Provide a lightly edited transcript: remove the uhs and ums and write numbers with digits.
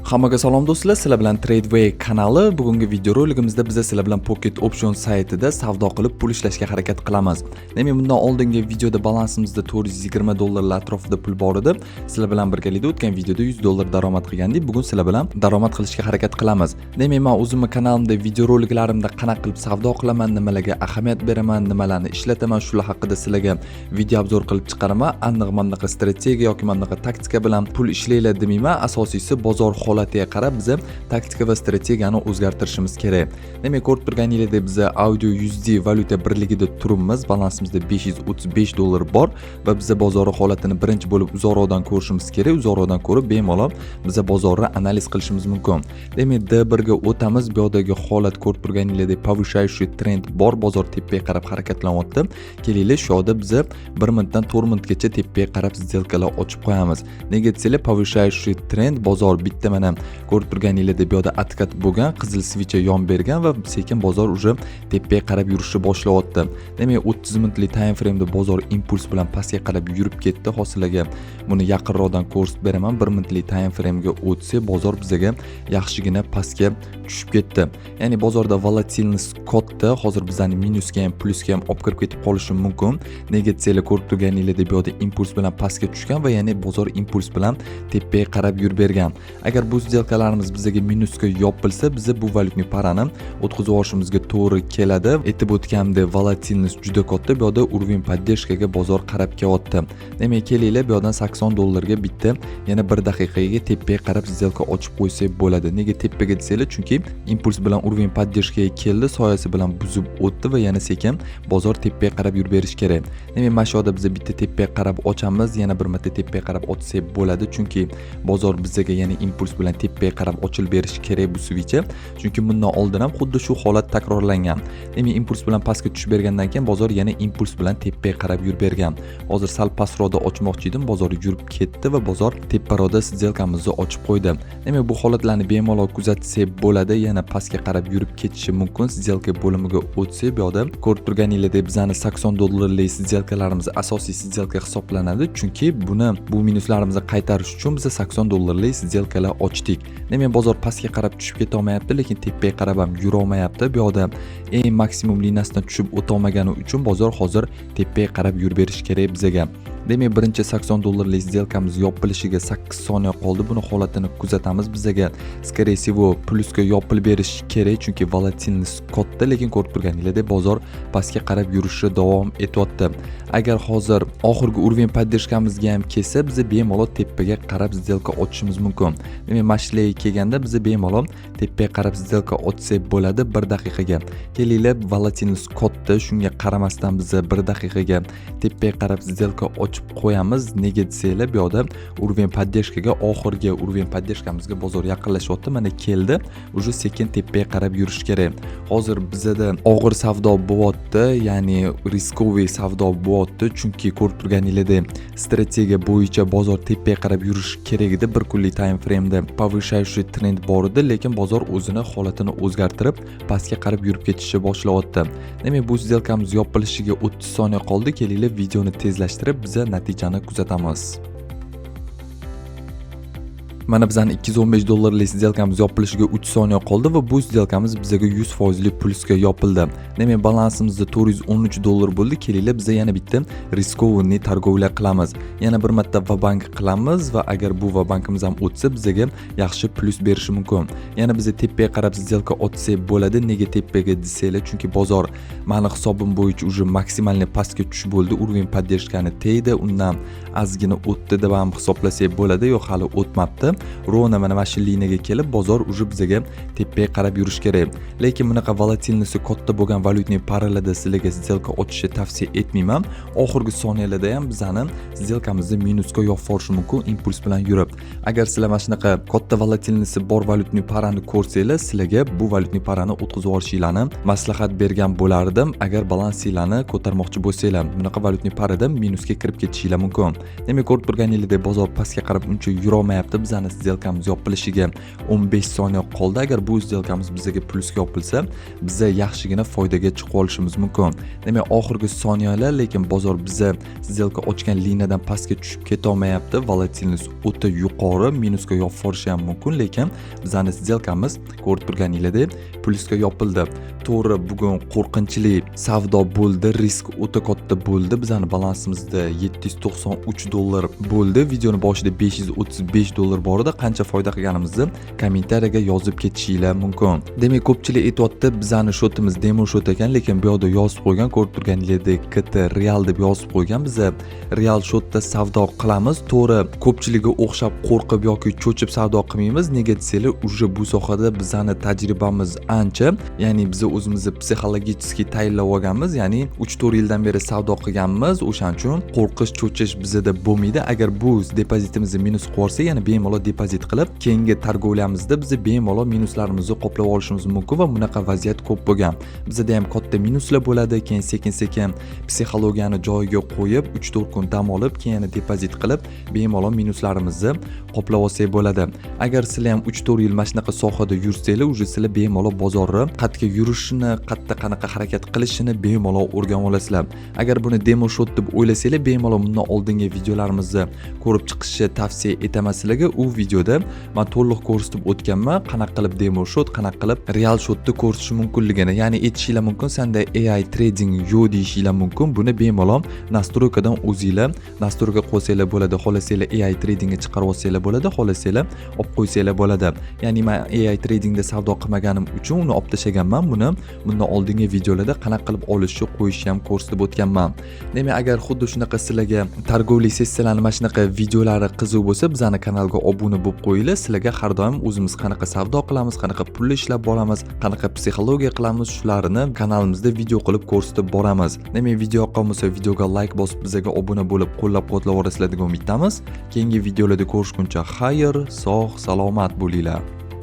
Hammaga salom, do'stlar, sizlar bilan Tradeway kanali. Bugungi videoroligimizda biz sizlar bilan Pocket Option saytida savdo qilib pul ishlashga harakat qilamiz. Demak, bundan oldingi videoda balansimizda 420 dollarlar atrofida pul bor edi. Sizlar bilan birgalikda o'tgan videoda 100 dollar daromad qilgandik. Bugun sizlar bilan daromad qilishga harakat qilamiz. Demak, men o'zimni kanalimda videoroliklarimda qanaqa qilib savdo qilaman, nimalarga ahamiyat beraman, nimalarni ishlataman, shular haqida sizlarga video обзор qilib chiqaraman. Aniq mana bunaqa strategiya yoki mana bunaqa taktika bilan pul ishlanglar demayman. Asosiysi, bozor holatiga qarab biza taktika va strategiyani o'zgartirishimiz kerak. Demak, ko'rib turganingizdek, biza AUD USD valyuta birligida turibmiz. Balansimizda 535 dollar bor va biza bozor holatini birinchi bo'lib uzoqroqdan ko'rishimiz kerak. Uzoqroqdan ko'rib, bemalol biza bozorni analiz qilishimiz mumkin. Demak, D1 ga o'tamiz. Bu yoqdagi holat, ko'rib turganingizdek, повышающий trend bor. Bozor tepaga qarab harakatlanyapti. Kelinglar, shu yoqda biza 1 minutdan 4 minutgacha tepaga qarab сделка lar ochib qo'yamiz. Nega desanglar, повышающий trend, bozor bitta, mana, ko'rib turganingizdek, bu yoqda откат bo'lgan, qizil свеча yon bergan va sekin bozor уже tepaga qarab yurishni boshlayapti. Demak, 30 minutlik time frameda bozor impuls bilan pastga qarab yurib ketdi. Hozir sizlarga buni yaqinroqdan ko'rsatib beraman. 1 minutlik time framega o'tsak, bozor bizaga yaxshigina pastga tushib ketdi. Ya'ni bozorda волатильность katta. Hozir bizani minusga ham, plyusga ham olib kirib ketib qolishi mumkin. Nega desanglar, ko'rib turganingizdek, bu yoqda impuls bilan pastga tushgan va yana bozor impuls bilan tepaga qarab yurib bergan. Agar bu сделка larimiz bizaga minusga yopilsa, biza bu валютный пара ni o'tkazib yuborishimizga to'g'ri keladi. Aytib o'tganimdek, волатильность juda katta. Bu yoqda уровень поддержка ga bozor qarab kelyapti. Demak, kelinglar, bu yoqdan 80 dollarga bitta yana bir daqiqaga tepaga qarab сделка ochib qo'ysak bo'ladi. Nega tepaga desanglar, chunki impuls bilan уровень поддержка ga keldi, soyasi bilan buzib o'tdi va yana sekin bozor tepaga qarab yurib berishi kerak. Demak, mana shu yoqda biza bitta tepaga qarab ochamiz, yana bir marta tepaga qarab ochsak bo'ladi, chunki bozor bizaga yana impuls bilan tepaga qarab ochilib berishi kerak bu свеча, chunki bundan oldin ham xuddi shu holat takrorlangan. Demak, impuls bilan pastga tushib bergandan keyin bozor yana impuls bilan tepaga qarab yurib bergan. Hozir sal pastroqda ochmoqchi edim, bozor yurib ketdi va bozor teparoqda сделка mizni ochib qo'ydi. Demak, bu holatlarni bemalol kuzatsak bo'ladi. Yana pastga qarab yurib ketishi mumkin. Сделка bo'limiga o'tsak, bu yoqda ko'rib turganingizdek, bizani 80 dollarlik сделка larimiz asosiy сделка hisoblanadi, chunki buni, bu minuslarimizni qaytarish uchun biz 80 dollarlik сделка lar ochdik. Demak, bozor pastga qarab tushib ketolmayapti, lekin tepaga qarab ham yurolmayapti. Bu yoqda eng maksimum liniyasidan tushib o'tolmagani uchun bozor hozir tepaga qarab yurib berishi kerak bizaga. Demak, birinchi 80 dollarlik сделка miz yopilishiga 8 soniya qoldi. Buni holatini kuzatamiz. Bizaga, скорее всего, plyusga yopilib berishi kerak, chunki волатильность katta, lekin ko'rib turganingizdek, bozor pastga qarab yurishi davom etyapti. Agar hozir oxirgi уровень поддержка mizga ham kelsa, biz bemalol tepaga qarab сделка ochishimiz mumkin. Demak, mana shularga kelganda biz bemalol tepaga qarab сделка ochsak bo'ladi bir daqiqaga. Kelinglar, волатильность katta, shunga qaramasdan biz bir daqiqaga tepaga qarab сделка ochib qo'yamiz. Nega desanglar, bu yoqda уровень поддержка ga, oxirgi уровень поддержка mizga bozor yaqinlashyapti. Mana, keldi, уже sekin tepaga qarab yurish kerak. Hozir bizada og'ir savdo bo'lyapti, ya'ni рисковый savdo bo'lyapti, chunki ko'rib turganingizdek, strategiya bo'yicha bozor tepaga qarab yurishi kerak edi. Bir kunlik time frameda повышающий trend bor edi, lekin bozor o'zini holatini o'zgartirib, pastga qarab yurib ketishni boshlayapti. Demak, bu сделка miz yopilishiga 30 soniya qoldi. Kelinglar, videoni tezlashtirib, biza natijani kuzatamiz. Mana, bizani 215 dollarlik сделка miz yopilishiga 3 soniya qoldi va bu сделка miz bizaga 100 foizli plyusga yopildi. Demak, balansimizda 413 dollar bo'ldi. Kelinglar, biza yana bitta рискованный торговля qilamiz. Yana bir marta ва-банк qilamiz va agar bu ва-банк imiz ham o'tsa, bizaga yaxshi plyus berishi mumkin. Yana biza tepaga qarab сделка ochsak bo'ladi. Nega tepaga desanglar, chunki bozor mani hisobim bo'yicha уже максимальный pastga tushib bo'ldi. Уровень поддержка ni tegdi, undan ozgina o'tdi deb ham hisoblasak bo'ladi. Yo'q, hali o'tmabdi. Ровно mana shu liniyaga kelib, bozor уже bizaga tepaga qarab yurish kerak. Lekin bunaqa волатильность i katta bo'lgan валютный пара larda sizlarga сделка ochishni tavsiya etmayman. Oxirgi soniyalarda ham bizani сделка mizni minusga yopib yuborishi mumkin impuls bilan yurib. Agar sizlar mana shunaqa katta волатильность i bor валютный пара ni ko'rsanglar, sizlarga bu валютный пара ni o'tkazib yuborishinglarni maslahat bergan bo'lardim. Agar balansinglarni ko'tarmoqchi bo'lsanglar, bunaqa валютный пара da minusga kirib ketishinglar mumkin. Demak, ko'rib turganingizdek, bozor pastga qarab uncha yurolmayapti. Bizani сделка miz yopilishiga 15 soniya qoldi. Agar bu сделка miz bizaga plyusga yopilsa, biza yaxshigina foydaga chiqib olishimiz mumkin. Demak, oxirgi soniyalar, lekin bozor biza сделка ochgan liniyadan pastga tushib ketolmayapti. Волатильность o'ta yuqori, minusga yopib yuborishi ham mumkin, lekin bizani сделка miz, ko'rib turganingizdek, plyusga yopildi. To'g'ri, bugun qo'rqinchli savdo bo'ldi, risk o'ta katta bo'ldi. Bizani balansimizda 793 dollar bo'ldi. Videoni boshida 535 dollar bor edi. Qancha foyda qilganimizni kommentariyaga yozib ketishinglar mumkin. Demak, ko'pchilik aytyapti, bizani счёт imiz demo счёт ekan, lekin bu yoqda yozib qo'ygan, ko'rib turganingizdek, KT real deb yozib qo'ygan. Biza real счёт da savdo qilamiz. To'g'ri, ko'pchilikka o'xshab qo'rqib yoki cho'chib savdo qilmaymiz. Nega desanglar, уже bu sohada bizani tajribamiz ancha, ya'ni biz o'zimizni психологически tayyorlab olganmiz, ya'ni 3-4 yildan beri savdo qilganmiz. O'shaning uchun qo'rqish, cho'chish bizada bo'lmaydi. Agar bu depozitimizni minus qilib yuborsak, yana bemalol depozit qilib, keyingi торговля mizda biz bemalol minuslarimizni qoplab olishimiz mumkin va bunaqa vaziyat ko'p bo'lgan. Bizada ham katta minuslar bo'ladi, keyin sekin sekin psixologiyani joyiga qo'yib, 3-4 kun dam olib, keyin yana depozit qilib, bemalol minuslarimizni qoplab olsak bo'ladi. Agar sizlar ham 3-4 yil mana shunaqa sohada yursanglar, уже sizlar bemalol bozorni qayerga yurishini, qayerda qanaqa harakat qilishini bemalol o'rganib olasizlar. Agar buni demo счёт deb o'ylasanglar, bemalol bundan oldingi videolarimizni ko'rib chiqishni tavsiya etaman sizlarga. U videoda man to'liq ko'rsatib o'tganman, qanaqa qilib demo счёт, qanaqa qilib real счёт ni ko'rsatish mumkinligini. Ya'ni aytishinglar mumkin, sanda AI trading yo'q deyishinglar mumkin. Buni bemalol настройка dan o'zinglar настройка qo'ysanglar bo'ladi. Xohlasanglar, AI tradingga chiqarib olsanglar bo'ladi, xohlasanglar, olib qo'ysanglar bo'ladi. Ya'ni man AI tradingda savdo qilmaganim uchun uni olib tashlaganman. Buni bundan oldingi videolarda qanaqa qilib olishni, qo'yishni ham ko'rsatib o'tganman. Demak, agar xuddi shunaqa sizlarga торговый sessiyalarni mana shunaqa videolari qiziq bo'lsa, bizani kanalga obuna bo'lib qo'yinglar. Sizlarga har doim o'zimiz qanaqa savdo qilamiz, qanaqa pul ishlab boramiz, qanaqa psixologiya qilamiz, shularni kanalimizda video qilib ko'rsatib boramiz. Demak, video yoqqan bo'lsa, videoga layk bosib, bizaga obuna bo'lib, qo'llab-quvvatlab borasizlar degan umiddamiz. Keyingi videolarda ko'rishguncha xayr, sog' salomat bo'linglar.